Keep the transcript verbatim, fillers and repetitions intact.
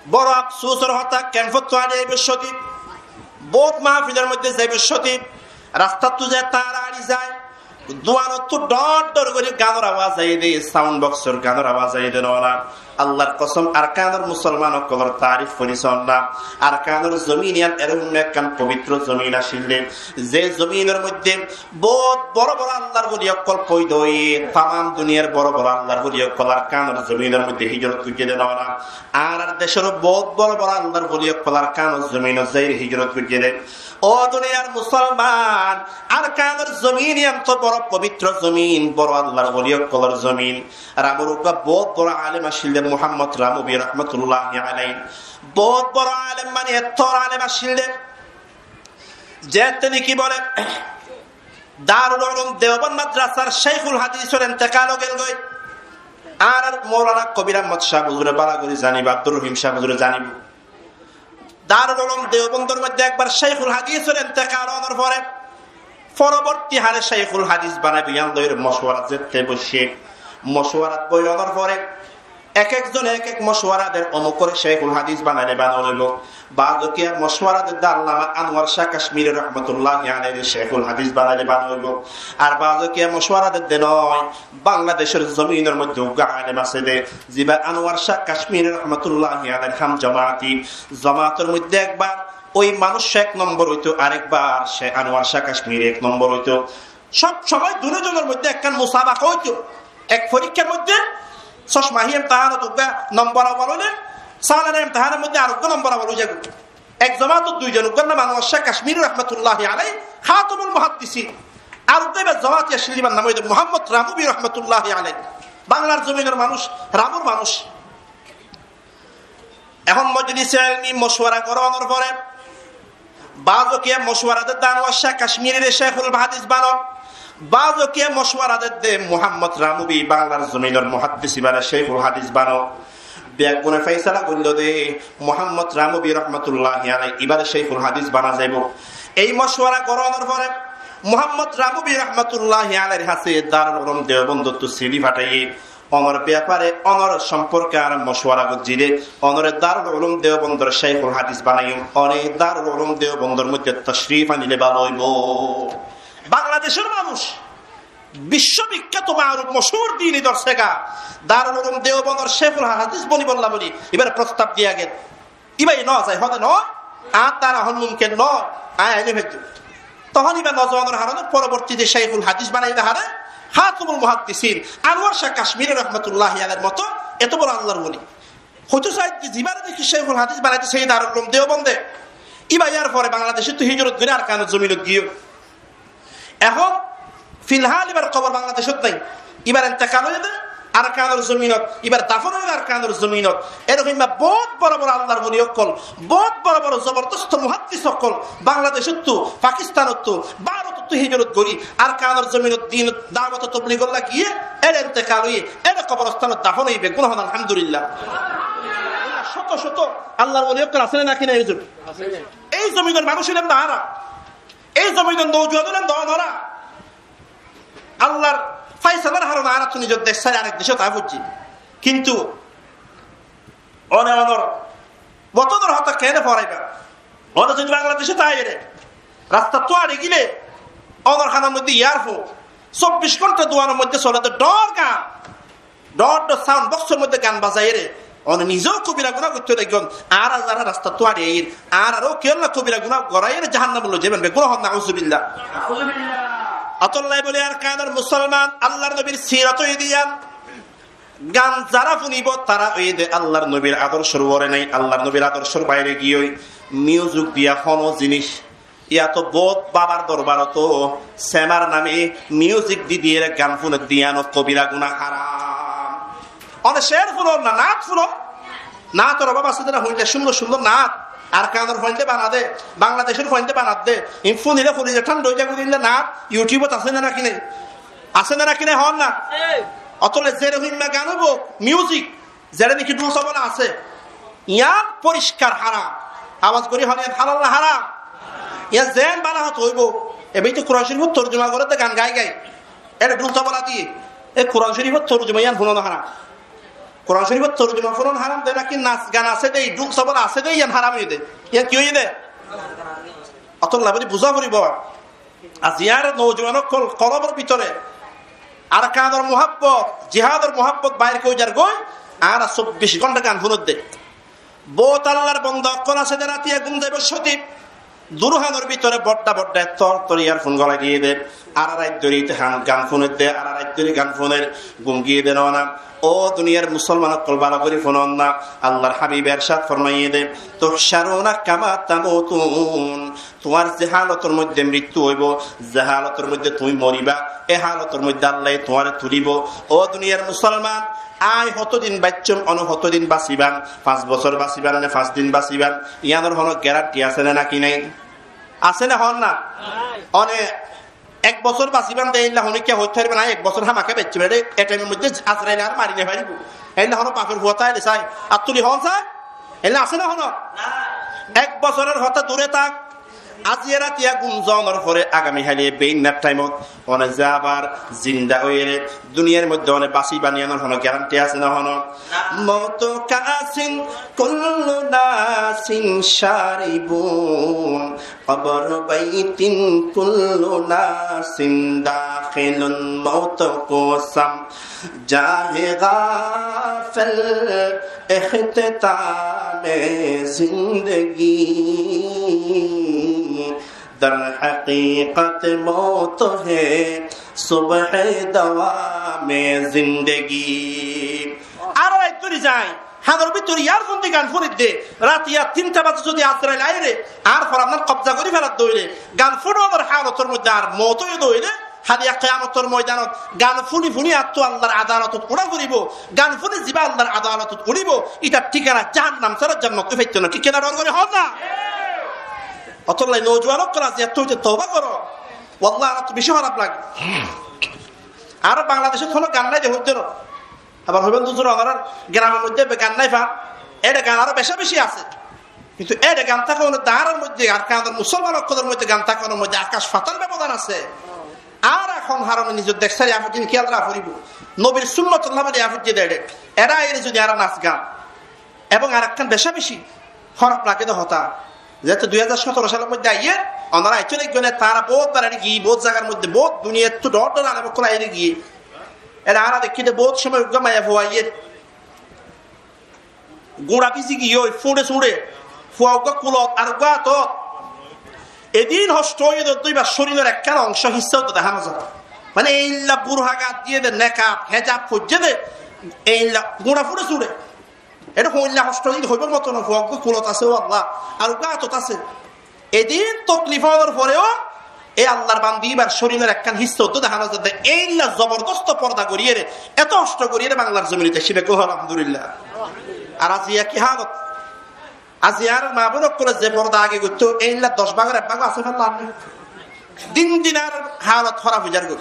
Boro afsusor hotá, kemfottú añçi aibór códi, bout mahfilor moiddé zaibór códi, rastattú ze tañra añçi zai, duanottú dhor dhor gorí ganor awaz aiyé dé, saund boksor ganor awaz aiyé dé noó na. Allar kosom, Arkanor musolman ókkolor tarif gorí soón na. Arkanor zomin yián erókon ekkán pobitro zomin accíl dé, ze zominor moiddé bout boro boro Allar woli ókkol foida óiye, tamam duniyar boro boro Allar woli ókkol Arkanor zominor moiddé hijrot goijjé dé noó na. Añárar decór bout boro boro Allar woli ókkol Arkanor zominot zaiyóre hijrot goijjé dé. Ó duniyar musolman, Arkanor zomin yián to boro pobitro zomin, boro Allar woli ókkolor zomin. Ramur uggwá bout boro alem accíl dé Muhammod Ramubi rahmatullahi alaih. Bout boro alem mani ettór alem accíl dé. Zeéñtte niki bole, Darul Ulum Deobond madrasar Céikhul Hadisor entekal ói gel goi. Añárar Moulana Kobir Ahmod cáb huzure bála gorí zanibo, Abdur Rohim cáb huzure zanibo. Darul Ulum Deobondor moiddé ekbar Céikhul Hadisor entekal ónor fore, foroborti hále Céikhul Hadis banaibo, yián loiyóre mocuwarat zeéñtte boiccé, mocuwarat boi ónor fore, ek ek zone ek ek mocuwara der, omukore Céikhul Hadis banaile bana óibo. Baáze kiyé mocuwara der dé Allama Anuwar Cáh Kacmiri rahmatullahi alaihre Céikhul Hadis banaile bana óibo. Ar baáze kiyé mocuwara der dé noó, Bangladecór zominor moiddé uggwá alem asé dé, zibá Anuwar Cáh Kacmiri rahmatullahi alaihir ham jomaati, jomaator moiddé ekbar ói manúic ek nombor óito, arekbar sé Anuwar Cáh Kacmiri ek nombor óito. Sob somoi duno zonor moiddé ekkán musabaka óito. Ek forikkhár moiddé sócmahi emtehanot uggwá nombor awwal óile, salana emtehanor moiddé ar uggwá nombor awwal ói zagói. Ek jomaatot dui zon, uggwár nam Anuwar Cáh Kacmiri rahmatullahi alaih, Hátamul Muhaddisin. Ar uggwá ibar jomaati accíl, ibar nam óilde Muhammod Ramubi rahmatullahi alaih. Banglar zominor manúic, Ramur manúic. Ehón mojlise elmi mocuwara gorónor fore, baáze kiyé mocuwara der dé Anuwar Cáh Kacmirire Céikhul Hadis bano, baáze kiyé mocuwara der dé Muhammod Ramubi Banglar zominor muhaddis ibáre Céikhul Hadis bano. Beggúne faisala goilló dé Muhammod Ramubi rahmatullahi alaih ibáre Céikhul Hadis bana zaibo. Ei mocuwara gorónor fore Muhammod Ramubi rahmatullahi alaihir hañsé Darul Ulum Deobondottú sidi fataiye, onor bafare, onor somporke añára mocuwara goijjí dé, onore Darul Ulum Deobondor Céikhul Hadis banaiyum, one Darul Ulum Deobondor moiddé tocrif anile bála óibo. Bangladecór manúic, bicco bikkáto maruf mochúr dini dorsega Darul Ulum Deobondor Céikhul Hadis bonibolla buli ibáre prostab diya gel. Íba e no zai, hóde no, añár dara ehón mumkin no, añí aini faijjum. Tohón íba no zonor harone forobortite Céikhul Hadis banaiyé dé hare, Hátamul Muhaddisin, Anuwar Cáh Kacmiri rahmatullahi alaihir moto eto boro Allar woli. Hoito saidde zibáre niki Céikhul Hadis banaiyé dé Darul Ulum Deobonde, íba yar fore Bangladecóttu hijrot gorí Arkanor zominot giyé. Ehón filhal íbar kobor Bangladecót nai. Íbar entekal óiye dé Arkanor zominot, íbar dafon óiye dé Arkanor zominot. Erokimma bout boro boro Allar woli ókkol, bout boro boro zobordosto muhaddis ókkol Bangladecóttu, Pakistanottu, Bárotottú hijrot gorí Arkanor zominot din dawot tobligor lá giyé, ére entekal óiye, ére koborstanot dafon óiye, beggún hon alhamdulillah. Cóto cóto Allar woli ókkol asé né naki nai, huzur? Ei zominor manúic óilem dé añára. Ei zominor noujuwan óilem dé onora. Allar faisalar harone añárattú nizor dec sári arek decót aái foijjí. Kintu one onor wotonor hotá keéne foraiba? One zodi Bangladecót aiyóre rastattú añçi gile, onor hanor moiddé earphone, sobbic gónta duanor moiddé sole dé dhoóñr gan, dhoóñr dhoóñr saund boksor moiddé gan bazaiyóre, one nize ó kobira guná goittó laiggón. Añára zará rastattú añçi aiyír, añáraré ó kiyólla kobira guná goráiyóre jahannamot loi zaiban, beggúne hon nauzubillah. Otolla bóli Arkanor musolman, Allar nobir sirot óiye dé yián, gan zará funibo tará óiye dé Allar nobir adorcor uore nai, Allar nobir adorcor baire giyói, music diya hono zinis. Yáto bout babar dorbarot ó semar name music di diyére gan fune dé yián ó kobira guná, haram. One cér funo na, naát funo? Naátor obab asé dé na, hoilla cúndor cúndor naát. Arkanor fuainde bana dé, Bangladecór fuainde bana dé. In funile foriza thánda ói zagói dé naát. YouTube ot asé né naki nai? Asé né naki nai, hoón na? Otolla zere hoimma gan óibo, music, zere niki dhul tobola asé, yián foriskar haram. Abas gorí hon, yián halal na haram? Yián zeén bála hotá óibo. Ebe to Kuran Córifor torjuma goré dé gan gái gái. Ére dhul tobola diyé. E Kuran Córifor torjuma yián funo no haram? Kuran Córifot torjuma funon háram de náki nas gan asé de, duk sabol asé de, yián háram óiye de? Yián ki óiye de? Ótolla buli buzá foribó. Aijjar noujuwan ókkol kolbor bútore Arkanor muhábbot, jihádor muhábbot bair gorí zargói, añára sobbic gónta gan fúnir de. Bout Allar bonda ókkol asé de ratiya gúm zaibor cóti, durhánor bútore bodda bodda ettór ettór earfon golai diyé de, ara rait dóri te gan fúnir de, ara rait dóri gan fúnir, gúm giyé de noó na. Ó duniyar musolman ókkol, bála gorí fúnon na, Allar hábibe ercad formaiyé de, "تحشرون كما تموتون." Tuáñr ze hálotor moidde mrittu óibo, ze hálotor moidde tuñí moribá, é hálotor moidde Allaye tuáñre tulibó. Ó duniyar musolman, aññí hotodin baiccóm, one hotodin basiban, fañs bosór basiban, one fañs din basiban, yiánor honó geranti asé né náki nái? Asé né hoón na? One ek bosór basiban de, éilla honikka hoit faribá na, aññí ek bosór hámaká baiccóm, e thaimor moidde Azraile añáre mari no faribó. Éilla honó bafor fua táile sai, át tuli hoón sai? Éilla asé né honó? Ek bosóror hotá dure tak, aijja ratiya gúm zonor fore agami haile beinnar thaimot one ze abar zinda óiyore duniyar moidde one basiba, yiánor honó geranti asé né honó? موت كأس كل ناس شاربون، قبر بيت كل ناس داخل، موت کو سمجھا ہے غافل اختتام زندگی، در حقیقت موت ہے صبح دوام زندگی. Ara rait dóri zai, hánor bútore earfon di gan fúnir de, ratiya tinta baze zodi Azrail aiyóre añár forannan kobza gorí feladde óile, gan fúnonor hálotor moidde añár mout óiye de óile, háli kiyamotor moidanot gan fúni fúni añáttu Allar adalotot uçá foribó, gan fúni ziba Allar adalotot uçíbo, ítar thíkana jahannam sára jannot ói faitto na, thíkana dhor gorí hoón na? Ótolla noujuwan ókkol, aijja ettó óite touba goró. Wallah, añáttu beci hóraf lage. Añárar Bangladecót honó gan nái de hoiddé no. Abar hoibán de huzur, añárar geramor moidde gan nái fa, éçe gan aró beca beci asé. Kintu éçe gan tákonor moidde, añárar moidde, Arkanor musolman ókkolor moidde gan tákonor moidde akac fatal bebodan asé. Añára hon harone nizor dek sári afoijjé kiyal raká foribó. Nobir sunnotolla bade afoijjé de éçe. Era aiyóre zodi añára nas gan ebong arekkán beca beci hóraf lage de hotá. Zehetu dui házar sótoro salor moidde aiyé, onora aicó de gone, tara bout bar eri giyé, bout zagar moidde, bout duniyattú dhor dhor alem ókkol aiyóre giyé. Era añára dekkí de bout cómoi uggwá maiyafua aiyé. Guñça bízi giyói, fuñçe suñçe, fua uggwá kulot, ar uggwá átot. Edin hoctó óiye de, uddúa ibar córinor ekkán oncó hissá uddúa dehá no za. Mane, eilla burha gat diyé de, nekab, hejab foijjé de, eilla guñça fuñçe suñçe. Eçé hoilla hoctó diyé de hoibar moto no, fua uggwá kulot asé, ó Allah, ar uggwá átot asé. Edin toklif ónor foreo e Allar bandi ibar córinor ekkán hissá uddúa dehá no za de, eilla zobordosto forda goríyore, eto hoctó goríyore Banglar zomine táiccé beggún, alhamdulillah. Ar aijja ki halot? Aijja añárar maa boin ókkole ze forda age goittó, eilla doc bágor ek bágo asé fella ar nái. Din din ar halot hóraf ói zargói.